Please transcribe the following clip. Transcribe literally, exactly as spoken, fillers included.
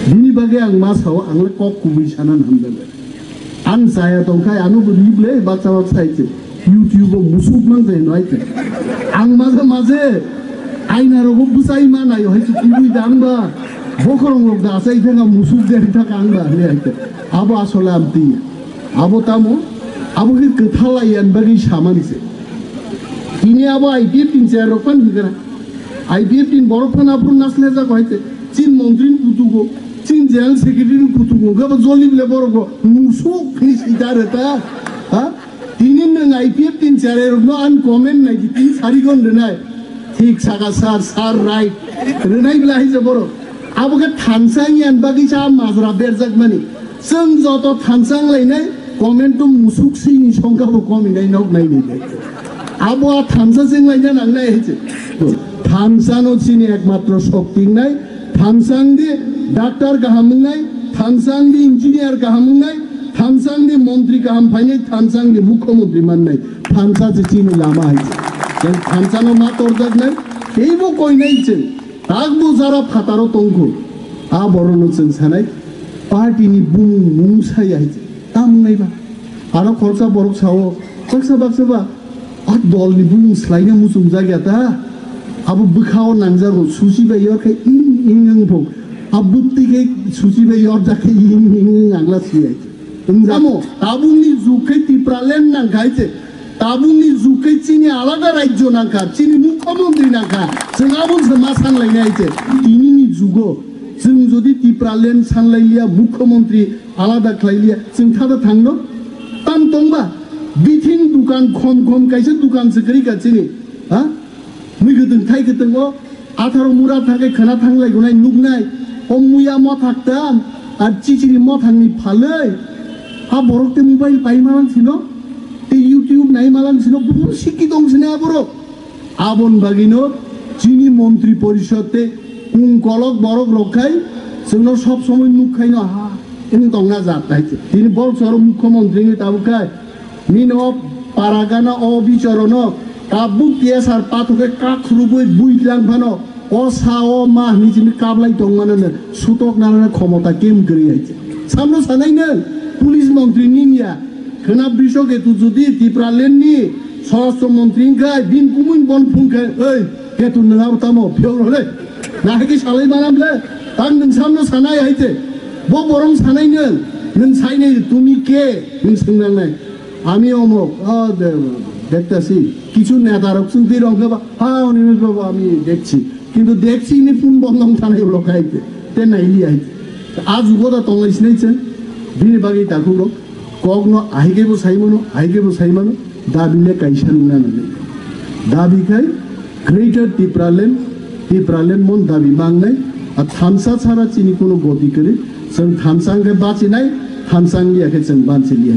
Bini bagwi ang ma sao, ang le kok kubui sana hamjak. Ang chaya tongkhai, ano bo rible baksa baksa hai se. YouTube o musuk mang jai no hai se. Ang maje maje aina rogo bwsai ma nayo hai se, kubui da ang ba. Bokhorong rok da asai thanga musuk jai thaka ang ba le hai se. Abo asole amtwi. Abo tamo, abo khe kwthalai yan bagwi samani se. Tini abo I P F tin chaya rok pan hikra. I P F tin borok phano aphuru naslejak hai se. Chin montri ni kutugo, chin general secretary ni kutugo, gabo jolib le borok go musuk ni sida reta. Ha? Tini nwng I P F tin chaya rok no an comment nai di tin sari gon rwnai. Thik saka sir, sir right. Rwnai bla hai se borok. Abo khe thansa wngya bagwi sa majra berjak mani. Chwng joto thansa wnglainai, comment o musuk sini songkha bo kominai nok nai nai. Abo a thansa se wnglaina nangnai hai se. Thansa no chini ekmatro shokti wngnai, thansa wngdi doctor kaham wngnai, thansa wngdi engineer kaham wngnai, thansa wngdi montri kaham phainai, thansa wngdi mukhyamantri mannai, thansa se chini lama hai se. Chwng thansa no ma torjaknai, teibo koinai chwng. Takbo jara phataro tongkhu, a borokno chwng sanai, party ni bumung mung saya hai se, tamung naiba. Aro khoroksa borok sao, baksa baksa ba, a dol ni bumung swlaina muchung jak ya ta, abo bwkhao nangjago, susi bai yor khe ing ing wng thung, a bwktwi khe susi bai yor jak khe ing ing wng angla siyai. Wngjakmo, tabukni jug khe Tipraland nangkha hai se. Tabukni jug khe chini alada rajyo nangkha, chini mukhyamantri nangkha. Chwng abo se ma sanlainai hai se. Tinini jugo chwng jodi Tipraland sanlailiya, mukhyamantri alada khlailiya, chwng thada thangno? Tam tongba? Bithing dukan khom khom kaisa dukan se kwrwi kha chini. Ha? Mui kwtwng thai kwtwng o atharo mura thangkhe khwna thanglai gonai nuknai. O muya mothak tam ar chichiri mothangni phalwi. A borok te mobile pai malang sino, te YouTube nai malang sino, bumung sikki tong sini a borok. Abon bagino chini montri porishod te kung kolok borok rok khai chwngno sob somoi nuk khaino ha wng tongna jat hai se. Tini borok soro mukhyamantri ni tabuk khai Nini o paragana o bichorono tabuk T S R pathokhe kakhurubui buitlang phano o sa o ma hwnwi chini kablai tongmano no sutok nanana khomota kem kwrwi hai se. Samno sanai nang police montri nini ya khwna Brisho Ketu jodi Tipraland ni Swarashtra montri wngkha bini kumui bon phung khe oi Ketu nwng abo tamo phiyok rw le nahai khe salai manam le tang nwng samno sanai hai se bo borong sanai nang nwng sainai tumi ke nwng swngnangnai. আমি অমুক, ও দে-, দেখতাছি। কিছু নেতা রক চিনতে রং খাবা, হ্যাঁ, অনিমেষ বাবু, আমি দেখছি। কিন্তু দেখছি ইনি ফোন বন্ধ থানায় লোক আইতে, তে নাইলি আইতে। আজ উগোদা তংলাই সিনাইছেন, বিনি বাকি তাকুরো, কগ্ন আহিকে বো সাইমানো, আহিকে বো সাইমানো, দাবিলে কাইসা নুনা নালে। দাবি খাই, Greater Tipraland, Tipraland mon দাবি মাংনাই, আর থানসা ছাড়া চিনি কোনো গতি করে, সং থানসাংকে বাঁচি নাই, থানসাং লিয়াকে সং বাঁচি লিয়া।